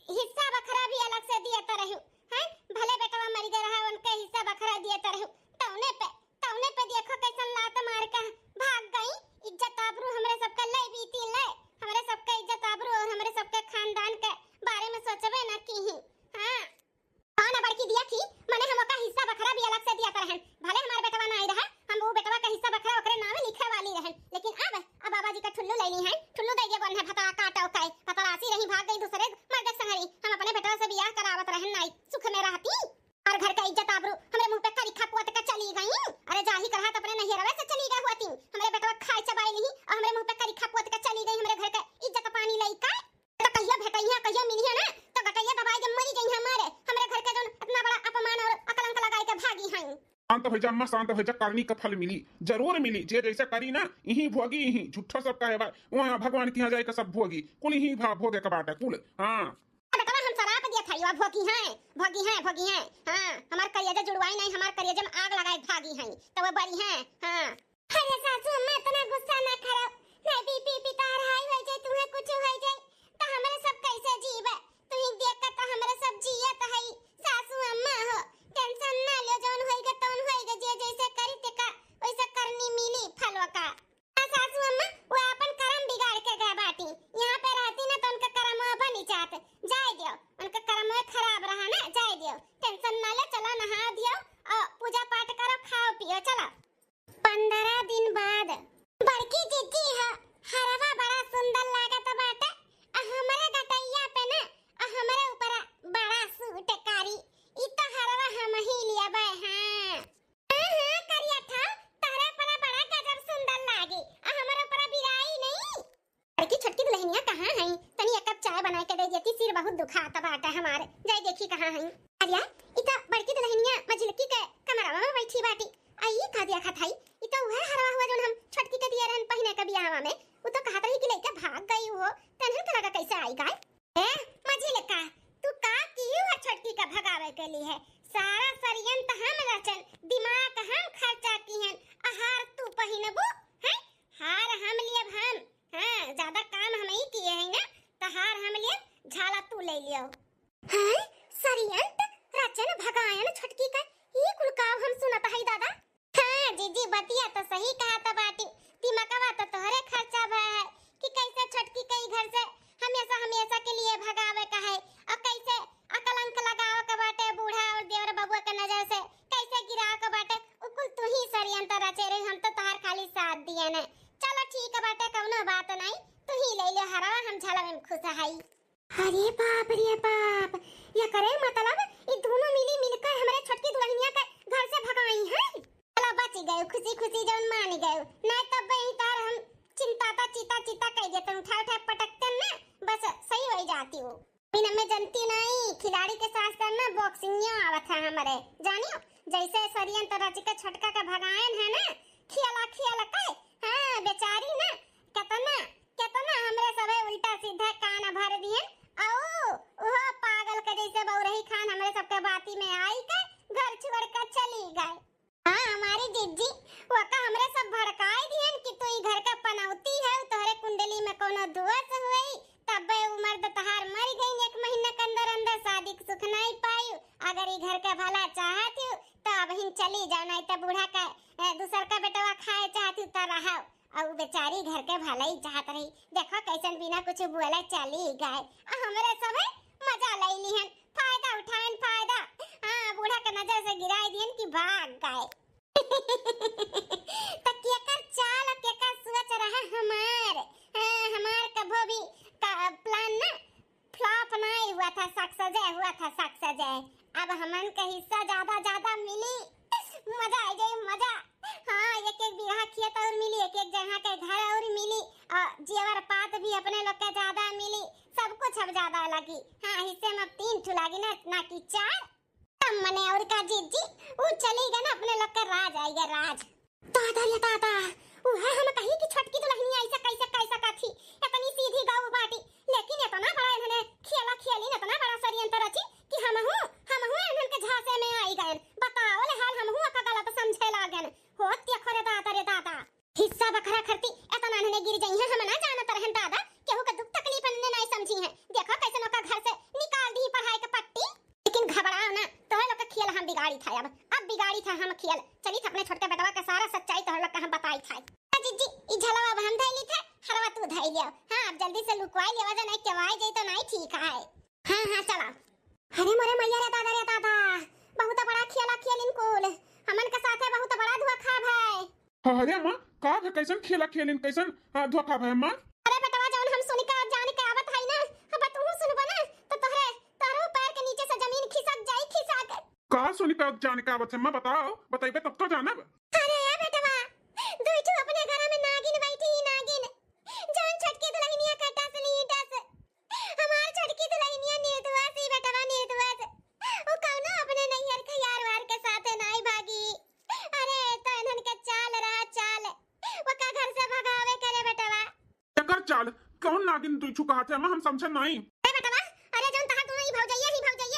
हिस्सा बखरा भी अलग से दिए तो रही, हैं? भले बेटवा मर गए रहा, उनके हिस्सा बखरा दिए तो रही। तौने पे, तौने पे देखो कैसन लात मार के भाग गई। इज्जत आबरू हमरे सबके ले बीती ले, हमरे सबके इज्जत आबरू और हमरे सबके खानदान के बारे में सोचबे ना की ही। हाँ। कौन बड़की दिया थी? मने हम ओका हिस्सा बखरा भी अलग से दिया रहन। भले हमार बेटवा ना आई रहा, हम वो बेटवा का हिस्सा बखरा ओकरे नावे लिखे वाली रहन। लेकिन अब, अब बाबा जी का ठुल्लू ले ली है, ठुल्लू दे दिया बन है भतरा काटा ओकाई। भतरासी रही भाग गई दूसरे मर्द के संगरी। हम अपने बेटवा से बियाह करावत रहन नाई, सुख में रहती। और घर का इज्जत आबरू हमरे मुंह पे करिखा पोत के चली गई। अरे जाही करहा तो अपने नैहरवे से चली गई होती। हमरे बेटवा खाए चबाई नहीं और हमरे मुंह पे करिखा पोत के चली गई, हमरे घर का इज्जत पानी लई का। तो कहियो भेटइहा, कहियो मिलिहा ना, तो गटइया दबाई के मरी जइहा मारे। हमरे घर के जौन इतना बड़ा अपमान और अकलंक लगाई के भागी हैं। शांत हो जा अम्मा, शांत हो जा, करनी का फल मिली, जरूर मिली। जे जैसे करी ना, इही भोगी, इही झूठो सब कहे बा, वहाँ भगवान के यहाँ जाए के सब भोगी, कुल इही भा-, भोगे के बाटे कुल। हाँ। बेटवा हम सराप दिया अरे वाह, भोगी हैं, भोगी हैं, भोगी हैं। हाँ, हमार करेजा जुड़वाई नहीं, हमार करेजा में आग लगाए भागी हैं, तो वो बड़ी हैं। हाँ। अरे सासू अम्मा, इतना गुस्सा ना करो, नहीं बीपी पी तोहार हाई हो जाए, तुम्हें कुछ हो जाए, तो हमरे सब कैसे जीवे? तुही देख के तो हमरे सब जियत है। सासू अम्मा हो, टेंशन ना लो, जौन होइगा तौन होइगा, जे जैसे करी तेका वैसे करनी मिली फलवा का। हाँ सासू अम्मा, वो अपन करम बिगाड़ के गए बाटी, यहाँ पे रहती ना तो उनका करम बनी जात। जाए दियो, उनका करम खराब रहा ना, जाए दियो, टेंशन ना ले, चलो नहा दियो और पूजा पाठ करो, खाओ पियो, चलो। पंद्रह दिन बाद। बड़की जिज्जी ह, हरवा बड़ा सुंदर लागत बाटे। आ हमरे गटैया पे ना, आ हमरे ऊपर बड़ा सूट कारी। ई तो हरवा हम ही लियाबे, हाँ। हाँ, हाँ, करिया था, तहरे ऊपर बड़ा गजब सुंदर लागी। आ हमरे ऊपर बिराई नहीं। बड़की छोटकी दुल्हनिया कहाँ हई? तनी एक कप चाय बनाए के दे देती, सिर बहुत दुखात बाटे हमार। जाए देखी कहाँ हई। अरिया, ई त बड़की दुल्हनिया मझिलकी के कमरवा में बैठी बाटी। आ ई का देखत हई? ई त उहे हरवा हुआ जौन हम छोटकी के दिए रहन पहिने के बियाहवा में। उ तो कहत रही कि लइके भाग गई हो, तनहन के लगा कैसे आई गाय? ए, मझिलका, तू का की हुआ छोटकी का भगावे के लिए है? सारा षड्यंत्र हम रचन, दिमाग हम खर्चा किहन, आ हार तू पहिनबू, हैं? हार हम लियब हम। हाँ, ज्यादा काम हम ही किए हैं ना, तो हार हम लिए, झाला तू ले लियो। हाँ, षड्यंत्र रचन भगायन छोटकी का, ई कुल काव हम सुनत हई दादा। हाँ, जिज्जी बतिया तो सही कहत बाटी, दिमकवा तो तोहरे खर्चा भय है कि कैसे छोटकी कई घर से हमेशा हमेशा के लिए भगावे का है, और कैसे अकलंक लगावे का बाटे बूढ़ा और देवर बबुआ के नजर से, कैसे गिरावे का बाटे, उ कुल तू ही षड्यंत्र रचे रही, हम तो तोहार खाली साथ दिए ने। चलो ठीक बाटे, कौनो बात नहीं, तू ही ले ले हरवा, हम झलवे में खुश हई। अरे बाप रे बाप, ये करे मतलब ई दोनों मिली मिलकर हमरे छोटकी दुल्हनिया के घर से भगाई हैं। चलो बच गए, खुशी खुशी जौन मान गए, नहीं तब बे तार हम चिंता ता चिता चिता कह देते, उठा उठा पटकते ना, बस सही हो जाती हो। बिना मैं जनती नहीं, खिलाड़ी के साथ साथ ना बॉक्सिंग आवत है हमरे, जानियो, जैसे षड्यंत्र रच के छोटका के भगायन है ना, खियाला खियाला के, हाँ, बेचारी ना, केतना, केतना हमरे सबे उल्टा सीधा कान भर दिहन, औ उहो पागल के जैसे बौरही खान हमरे सबके बाती में आई के घर छोड़ के चली गए। हाँ, हमारी जिज्जी, वका हमरे सब भड़काई दिहन कि तू ई घर का पनौती है, तोहरे कुंडली में कोनो दोष हुई, तब्बे उ मर्द तहार मर गई एक महीना के अंदर अंदर, शादी के सुख नहीं पाई। अगर ई घर का भला चाहत हो, तो अबहिन चली जाओ, नहीं तो बूढ़ा का, ए, दूसर का बेटवा खाए चाहत हो, तो रहो। और उ बेचारी घर के भलाई चाहत रही, देखो कैसन बिना कुछ बोले चली गए। आ हमरे सबे मजा ले लिहन, फायदा उठाएन, फायदा। हाँ, बूढ़ा के नजर से गिराई दिहन कि भाग गए। त केकर चाल, केकर सोच रहा हमार? हाँ, हमार कभो भी का plan ना flop नहीं हुआ था, success हुआ था, success। अब हमन का हिस्सा ज्यादा, ज्यादा मिली, मजा आ जाए, मजा। हाँ, एक एक बीघा खेत और मिली, एक एक जगह के घर और मिली, और जेवर पात भी अपने लोग के ज्यादा मिली, सब कुछ अब ज्यादा लगी। हाँ, हिस्से में अब तीन ठो लागी ना, ना कि चार। तब मने और का जिज्जी, उ चली गए ना, अपने लोग के राज आई गए, राज। दादा रे दादा, उहे हम कही कि छोटकी दुल्हनिया ऐसे कैसे कैसे कथी, इतनी सीधी गऊ बाटी, लेकिन इतना बड़ा इन्होंने खेला खेली, इतना बड़ा षड्यंत्र रची कि हमहू, हमहू इन्हन के झांसे में आई गए। बताओ ले हाल, हमहू का गलत समझे लागन। होत देखो रे दादा रे दादा। हिस्सा बखरा खरती, एतना नन्हने गिर जइहें, हम ना जानत रहन दादा, केहू के दुख तकलीफ अन्ने नाई समझी हैं। देखो कैसन ओका घर से निकाल दी पढ़ाई के पट्टी। लेकिन घबराओ ना, तोहरे लोग के खेल हम बिगाड़ी था, अब, अब बिगाड़ी था हम खेल। चली था अपने छोटके बेटवा के सारा सच्चाई तोहरे लोग के हम बताई था। आ जिज्जी, ई झलवा अब हम धैली थे, हरवा तू धै लियो। हाँ, अब जल्दी से लुकवाई लेवा जा, नहीं केवाई जाई तो नहीं ठीक है। हाँ, हाँ, चला। अरे मोरे मैया रे दादा रे दादा, बहुत बड़ा खेला खेलिन कुल, हमन के साथे बहुत बड़ा धोखा भय। अरे अम्मा, का भय, कैसन खेला खेलिन, कैसन, आ, धोखा भय अम्मा? अरे बेटवा, जौन हम सुन के जान के आवत हई ना, अब तू सुनबा ना, तो तोहरे, तोहरो पैर के नीचे से जमीन खिसक जाई, खिसक। का सुन के जान के आवत है अम्मा, बताओ, बताइबे तब तो जानब। अरे ए बेटवा, दुई ठो अपने घर में नागिन बैठी ही नागिन, जौन छोटकी दुल्हनिया का डस ली डस। हमार छोटकी दुल्हनिया निर्दोष ही बेटवा, निर्दोष। वो कौनो अपने नैहर के यार वार के साथे नाई भागी। अरे तो इन्हन के चाल रहा चाल, वो का घर से भगावे करे बेटवा। एकर चाल कौन नागिन दुई ठो कहा थे, हम समझे नाई। अरे बेटवा, अरे जौन तहार दोनों ही भौजैया ही भौजैया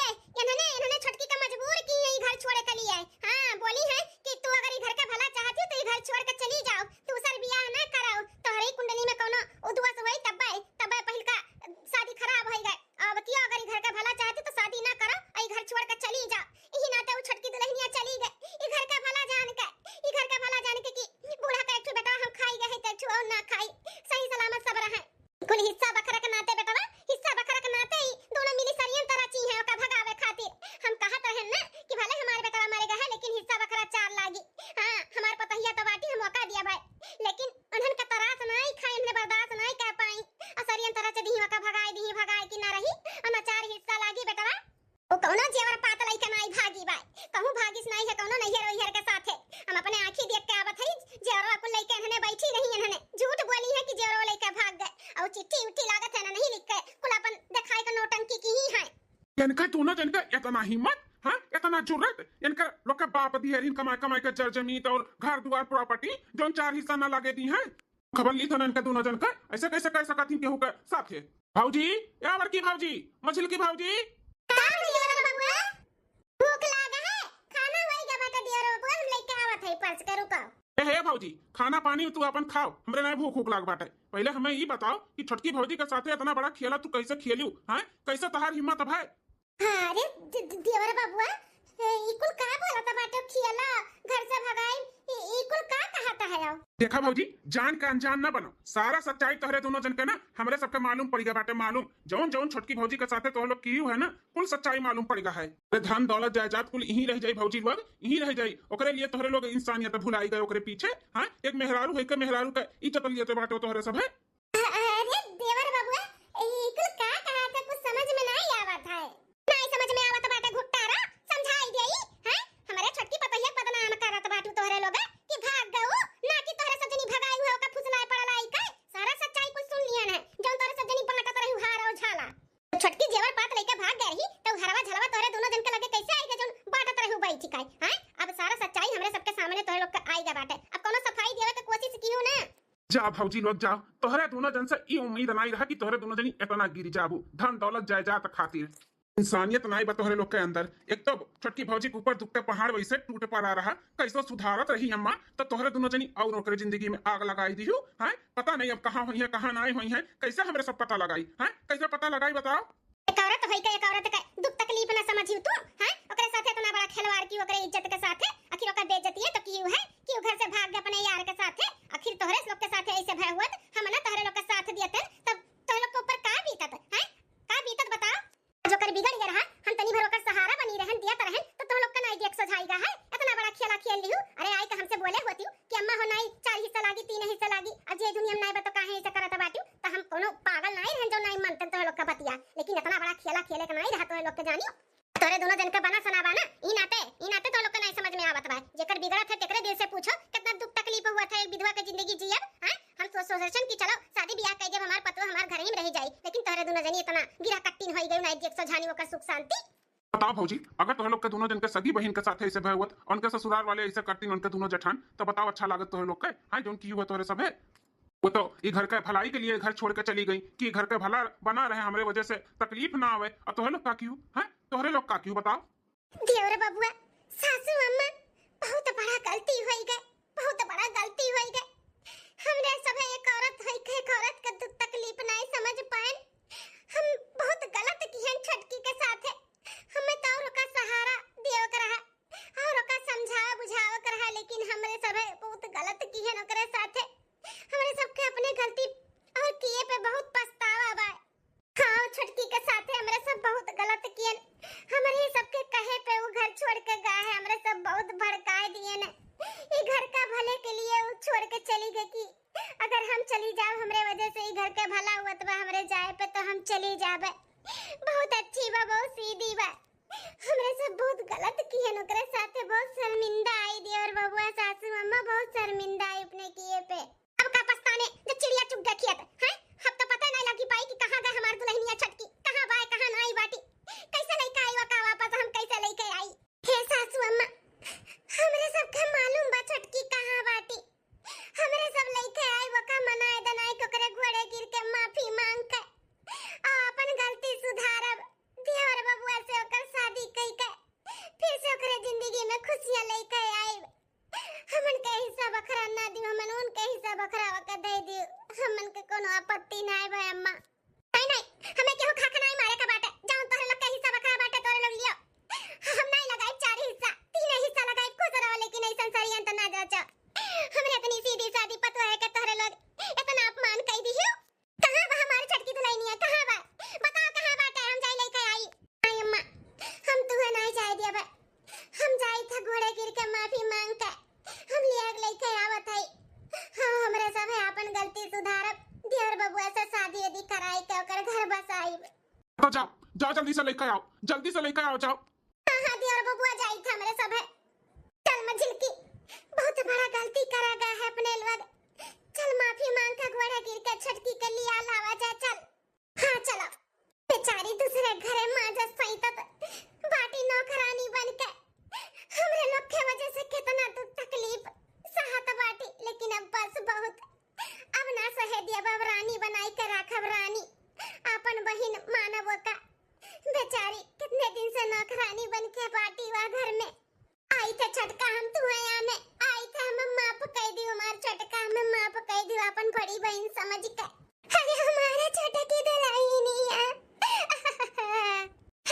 पात लइके नाई भागी बाय, कहूँ भागिस नाई है कौनो नैहर ओइहर के साथे। हम अपने आँखी देख के आवत हई, जेवरवा कुल लइके इन्हने बैठी रही, इन्हने झूठ बोली है कि जेवरवा लइके भाग गए, और चिट्ठी उट्ठी लागत है ना नहीं लिख के, कुल अपन देखाई के नौटंकी की ही है। इनका दोनों जन का इतना हिम्मत, हाँ, इतना जुर्रत, इनका लोग के बाप दिहरिन कमाई कमाई के जर जमीन और घर दुआर प्रॉपर्टी जौन चार हिस्सा ना लागे दी है। खबर ली था ना इनका दोनों जन का, ऐसे कैसे कर सकत हिन केहू के साथे? भौजी, या बड़की भौजी, मझिलकी भौजी। का भैया बबुआ? भूख लागा है, खाना होई गया बाटे दियोर बबुआ, हम लेके आवत है परस के, रुको। ए हे भौजी, खाना पानी तू अपन खाओ, हमरे नाय भूख भूख लाग बाटे। पहले हमें ई बताओ कि छोटकी भौजी के साथे इतना बड़ा खेला तू कैसे खेलियो, हैं? कैसे तहार हिम्मत है? हाँ, अरे दि-, दि-, दियोर बबुआ, ए, ई कुल का बोलत बाटे? खेला, घर से भगाई, ई, ई कुल का कहत है? देखा भौजी, जान के अनजान न बनो, सारा सच्चाई तोहरे दोनों जन के ना हमरे सबके मालूम पड़ गया बाटे, मालूम। जौन जौन छोटकी भौजी के साथे तोह लोग कियू है ना, कुल सच्चाई मालूम पड़ गया है। अरे धन दौलत जायदाद कुल यहीं रह जाई भौजी लोग, यहीं रह जाई। ओकरे लिए तोहरे लोग इंसानियत भुलाई गए ओकरे पीछे। हाँ, एक मेहरारू है के मेहरारू का इज्जत लिए तो बाटे तोहरे सब है। अ-, अरे देवर बबुआ, ई कुल का कहा था, कुछ समझ में नहीं आवत है। नहीं समझ में आवत बाटे घुट्टारा, समझाई देई, हैं? हमरे छोटकी पतोहिया के बदनाम करत बाटू तोहरे लोग कि भाग गऊ, ना कि तोहरे सब जनी भगाई हुआ ओका फुसलाए पड़ला आई का? सारा सच्चाई कुल सुन लियन है, जौन तोहरे सब जनी बांटत रही हार और झाला। छोटकी जेवर पात लेके भाग गए रही, तो हरवा झलवा तोहरे दोनों जन के लगे कैसे आई गए जौन बांटत रही बैठ के, हैं? अब सारा सच्चाई हमरे सबके सामने तोहरे लोग के आई गए बाटे, अब कोनो सफाई देवे के कोशिश कियो ना। जा भौजी लोग जा, तोहरे दोनों जन से ई उम्मीद नाई रहा कि तोहरे दोनों जनी इतना गिर जाबू धन दौलत जायदाद खातिर। इंसानियत नाई बा तोहरे लोग के अंदर। एक तो छोटकी भौजी के ऊपर दुखते पहाड़ वैसे टूट पड़ा रहा, कैसो सुधारत रही अम्मा, तो तोहरे दोनों जनी और ओकरे जिंदगी में आग लगाई दिहू, हैं? पता नहीं अब कहाँ होई है, कहाँ नाई होई है, कैसे हमरे सब पता लगाई, हैं? कैसे पता लगाई बताओ? एक औरत होई के एक औरत के दुख तकलीफ ना समझियो तू, हैं? ओकरे साथे इतना बड़ा खिलवाड़ की ओकरे इज्जत के साथे, आखिर ओकर बेइज्जती है तो की है कि वो घर से भाग गए अपने यार के साथे, आखिर तोहरे लोग के साथे ऐसे भय हुआ तो हम ना तोहरे लोग के साथ दिए थे, तब तोहरे लोग के ऊपर का बीतत, हैं? का बीतत बताओ? जो कर बिगड़ गया रहा, हम तनी भर ओकर सहारा बनी रहन, दिया तो रहन, तो तोह लोग के नाई देख सोझाई गा है, इतना बड़ा खेला खेल लिहू। अरे आई के हमसे बोले होती कि अम्मा हो नाई चार हिस्सा लागी, तीन हिस्सा लागी, अब जे दुनिया में नाई बा तो काहे ऐसे करत बाटू, तो हम कोनो पागल नाई रहन जो नाई मानते तोह लोग का बतिया, लेकिन इतना बड़ा खेला खेले के नाई रहा तोह लोग के जानी। तोरे दोनों जन के बना सना बा ना, ई नाते, ई नाते तोह लोग के नाई समझ में आवत बा। जेकर बिगड़त है तेकरे दिल से पूछो, कितना दुख तकलीफ हुआ था एक विधवा के जिंदगी जियब, हैं? हम तो सोचन कि चलो शादी ब्याह कर देब, हमार पतोह हमार घर ही में रह जाई, लेकिन तोहरे दोनों जनी इतना गिरा कट्टिन होई गई, नाई देख सोझानी ओकर सुख शांति। बताओ भौजी, अगर तोहरे लोग के दोनों जन के सगी बहिन के साथे ऐसे भय हुआ, उनके ससुराल वाले ऐसे करतीन, उनके दोनों जेठान, तो बताओ अच्छा लागत तोहरे लोग के? हाँ, जौन की हुआ तोहरे सब है, वो तो ई घर के भलाई के लिए घर छोड़ के चली गई कि घर के भला बना रहे, हमरे वजह से तकलीफ ना आवे। और तोहरे लोग का क्यों, हैं? तोहरे लोग का क्यों बताओ? देवर बबुआ, सासू अम्मा, बहुत बड़ा गलती होई गए, बहुत बड़ा गलती होई गए। हमरे सभे एक औरत होई के एक औरत के दुख तकलीफ नहीं समझ पाएन। हम बहुत गलत किहन छोटकी के साथे। हमें तो और ओका सहारा दियो के रहा, और ओका समझावे बुझावे के रहा, लेकिन हमरे सभे बहुत गलत किहन ओकरे साथे। हमरे सबके अपने गलती और किए पे बहुत पछतावा बा। हाँ, छोटकी के साथे हमरे सब बहुत गलत कियन। हमरे सबके कहे पे वो घर छोड़ के गा है, हमरे सब बहुत भड़काए दिए न। ई घर का भले के लिए वो छोड़ के चली गई कि अगर हम चली जाओ, हमरे वजह से ई घर के भला हुआ बा, हमरे जाए पे तो हम चली जाबे। बहुत अच्छी बा, बहुत सीधी बा। हमरे सब बहुत गलत कियन, ओकरे साथे बहुत शर्मिंदा आई देवर बबुआ, सासू अम्मा बहुत शर्मिंदा आई अपने किए पे। अब का पछताने जब चिड़िया चुग गए खेत, हैं? अब तो पता नहीं लगी पाई कि कहाँ गए हमार दुल्हनिया छोटकी, कहाँ बाय, कहाँ नाई बाटी, कैसे लेके आई वका वापस, हम कैसे लेके आई? हे सासू अम्मा, हमरे सबके मालूम बा छोटकी कहाँ बाटी। हमरे सब लेके आई वका मनाए दनाए के ओकरे गोड़े गिर के माफी मांग के आ अपन गलती सुधारब। देवर बबुआ से ओकर शादी कई के फिर से ओकरे जिंदगी में खुशियां लेके आइब। हमन के हिस्सा बखरा ना दियो, हमन उनके हिस्सा बखरा ओके दे दियो। हमन के कोनो आपत्ति नाय बा अम्मा। नहीं, नहीं, हमें केहू खाखा नहीं मारे का बाटे। जौन तोहरे लोग के हिस्सा बखरा बाटे, तोहरे लोग लियो। हम नहीं लगाई चार हिस्सा, तीन हिस्सा लगाई, खुश रहो, लेकिन ऐसन षड्यंत्र ना रचो। हमरे इतनी सीधी सादी पतोह है के तोहरे लोग इतना अपमान कई दियो। कहाँ बा हमार छोटकी दुल्हनिया, कहाँ बा? बताओ कहाँ बाटे, हम जाई लेके आई। नहीं अम्मा, हम तुहे नहीं जाए दिया बा। हम जाई था घोड़े गिर के माफी मांग के, हम लिया के लेके आवत हई। हाँ, हमरे सब है आपन गलती सुधारब, देवर बबुआ से शादी यदि कराई के ओकर घर बसाई। तो जाओ, जाओ जल्दी से लेके आओ, जल्दी से लेके आओ, जाओ। बबुआ जाई था हमरे सब है। चल मझिलकी, बहुत बड़ा गलती करा गया है अपने लोग। चल माफी मांग के गोड़ा गिर के छोटकी के लिया लावा जाए, चल। हाँ चलो। बेचारी दूसरे घरे माँ जस सैतत बाटी नौकरानी बन के। हमरे लोग के वजह से कितना दुख तकलीफ सहत बाटी, लेकिन अब बस बहुत। अब ना सहे दियब, अब रानी बनाई के राखब रानी। आपन बहिन मानब ओका। बेचारी कितने दिन से नौकरानी बन के बाटी वा घर में। आई थे छोटका हम तुहे आमे, आई थे हम माफ कई दियो, हमार छोटका हमें माफ कई दियो, अपन बड़ी बहिन समझ के। अरे हमारे छोटे की दुल्हनिया,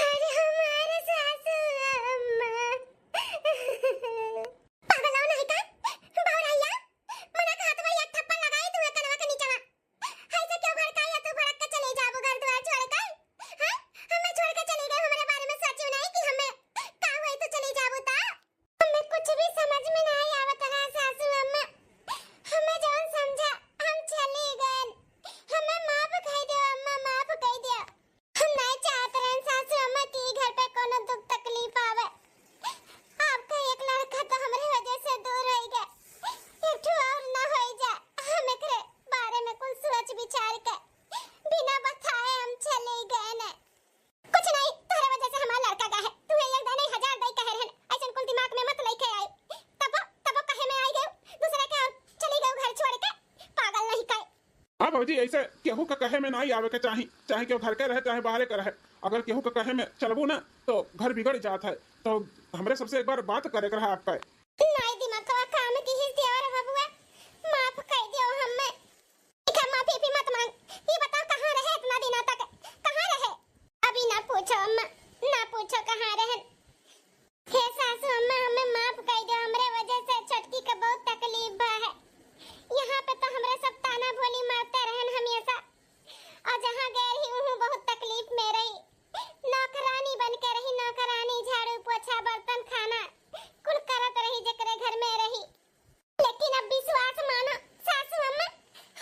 अरे हमारे सासू अम्मा। पागल हो नहीं का? बौरैया, मना का हाथ में एक थप्पड़ लगाई तू कनवा के नीचे। ऐसे क्यों भड़काई है तू? भड़क के चली जाबू घर द्वार छोड़ के? हैं? हमें छोड़ के चली गई, हमारे बारे में सोची नहीं कि हमें का हुई तो चली जाबू ता? हमें कुछ भी समझ में नहीं आवत रहा सासू अम्मा। हमें जौन समझा हम चली गए। हमें माफ कई दो अम्मा, माफ कई दो। हम नहीं चाहत रहन सासू अम्मा कि ई घर पे कोनो दुख तकलीफ आवे। आपका एक लड़का तो हमरे वजह से दूर हो गया, एक ठो और ना हो जाए। हम एकरे बारे में कुल सोच विचार के बिना बताए हम चले गए ने। कुछ नहीं, तोहरे वजह से हमार लड़का गए है। तू एक दाई नहीं हजार दाई कहे रहन, ऐसन कुल दिमाग में मत लेके आई। तबो तबो कहे में आई गयो, दूसरे के और चली गयो घर छोड़ के, पागल नहीं कहे। हाँ भौजी, ऐसे केहू का कहे में नहीं आवे के चाही, चाहे केहू घर के रहे चाहे बाहरे के रहे। अगर केहू का कहे में चलबू ना तो घर बिगड़ जात है। तो हमरे सबसे एक बार बात करे के रहा आपका। नहीं दिमागवा काम की ही देवर बबुआ, माफ कर दियो हमें। ठीक है, माफी भी मत मांग। ये बताओ कहाँ रहे इतना दिना तक, कहाँ रहे? अभी ना पूछो अम्मा, ना पूछो कहाँ रहन। हे सासू अम्मा, हमें माफ कर दो, हमरे वजह से छोटकी के बहुत तकलीफ बा है। यहाँ पे तो हमरे सब ताना बोली मारते रहन हमेशा, और जहाँ गए रही वहाँ बहुत तकलीफ में रही। नौकरानी बन के रही, नौकरानी, झाड़ू पोछा बर्तन खाना कुल करत रही जेकरे घर में रही। लेकिन अब विश्वास मानो सासू अम्मा,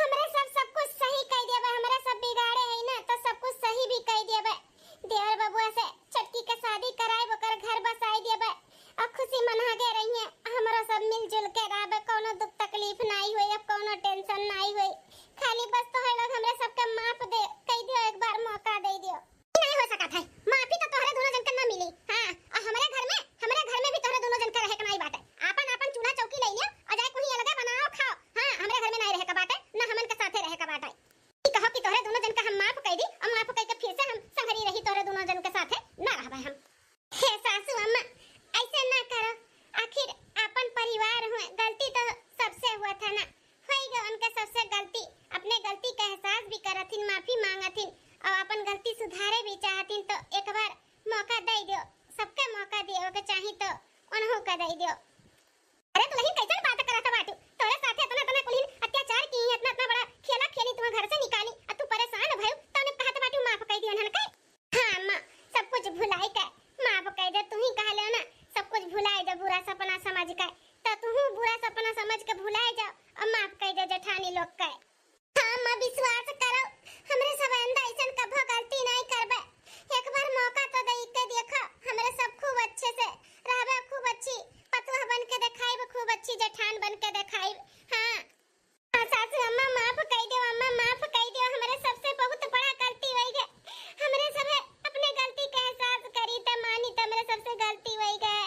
हमरे सब सब कुछ सही कई देबे, हमरे सब बिगाड़े है ना तो सब कुछ सही भी कई देबे। देवर बबुआ से छोटकी के शादी कराए, ओकर घर बसाई देबे, और खुशी मना के रहिए। हमरो सब मिलजुल के रहबे, कोनो दुख तकलीफ नाई होई, अब कोनो टेंशन नाई होई। खाली बस तोहरे लोग हमरे सबके माफ दे कई दियो, एक बार मौका दे दियो। नहीं हो सकत है, माफी तो तोहरे दोनों जन के ना मिली। हाँ, और हमरे घर में, हमरे घर में भी तोहरे दोनों जन के रहे के नाई बाटे। आपन आपन चूल्हा चौकी ले लियो और जाए कहीं अलगे बनाओ खाओ। हाँ, हमरे घर में नाई रहे के बाटे, ना हमन के साथे रहे के बाटे। ई कहो कि तोहरे दोनों जन का हम माफ कई दी और माफ कई के फिर से हम संगरी रही, तोहरे दोनों जन के साथे ना रहबे हम। हे सासू अम्मा, ऐसे ना करो, आखिर आपन परिवार हुए, गलती तो सबसे हुआ था ना, होई गए उनके सबसे गलती, अपने गलती का एहसास भी करथिन, माफी मांगथिन और अपन गलती सुधारे भी चाहथिन, तो एक बार मौका दे दियो, सबके मौका दियो के चाही तो उन्हों का दे दियो। अरे दुल्हन, कैसन बात करत बाटू? तोरे साथे इतना, इतना कुलीन अत्याचार की, इतना, इतना बड़ा खेला खेली, तुम्हें घर से निकाली, आ तू परेशान भयू, तने कहत बाटू माफ कर दियो उन्हन के। हाँ अम्मा, सब कुछ भुलाई के माफ कर दे, तू ही कह ले ना, सब कुछ भुलाई दे बुरा सपना समझ के, तो तू बुरा सपना समझ के भुलाई जा और माफ कर दे जेठानी लोग के। हाँ अम्मा, विश्वास करो, हमरे सब आइंदा ऐसन कभो गलती नहीं करबे। एक बार मौका तो दे के देखो, हमरे सब खूब अच्छे से रहबे, खूब अच्छी पतोह बन के देखाइब, खूब अच्छी जेठान बन के देखाइब। हाँ। हाँ सासू अम्मा, माफ कई दो अम्मा, माफ कई दो, हमरे सबसे बहुत बड़ा गलती होई गए। हमरे सब अपने गलती के एहसास करी त मानी त हमरे सबसे गलती होई गए।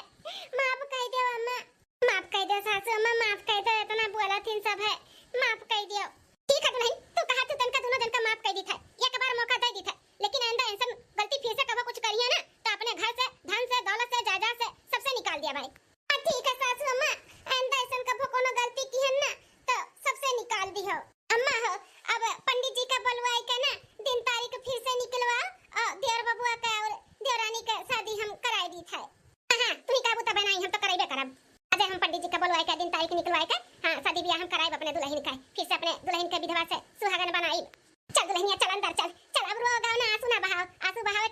माफ कई दो अम्मा। माफ कई दो सासू अम्मा, माफ कई दो, इतना बोला थिन सब है, माफ कई दियो। ठीक है दुल्हन, तू कहा तू तनका दोनों जन का माफ कई दी था, एक बार मौका दे दी था, लेकिन आइंदा ऐसन गलती फिर से कबो कुछ करिए ना तो अपने घर से, धन से, दौलत से, जायदाद से, सबसे निकाल दिया भाई। हाँ, ठीक है सासू अम्मा, आइंदा ऐसन कबो कोनो गलती किहन ना तो सबसे निकाल दिहो। अम्मा हो, अब पंडित जी का बुलवाई के ना दिन तारीख फिर से निकलवा और देवर बबुआ का और देवरानी का शादी हम कराई दी था। हाँ, तू ही कहबू तबे नाई, हम तो करैबे करब। अजय हम पंडित जी का बुलवाई के दिन तारीख निकलवाई के, हाँ, शादी ब्याह हम कराइब अपने दुल्हन का, फिर से अपने दुल्हन के विधवा से सुहागन बनाइब। चल दुल्हनिया, चल अंदर चल, चल अब रो गाओ ना, आंसू ना बहाओ, आंसू बहावे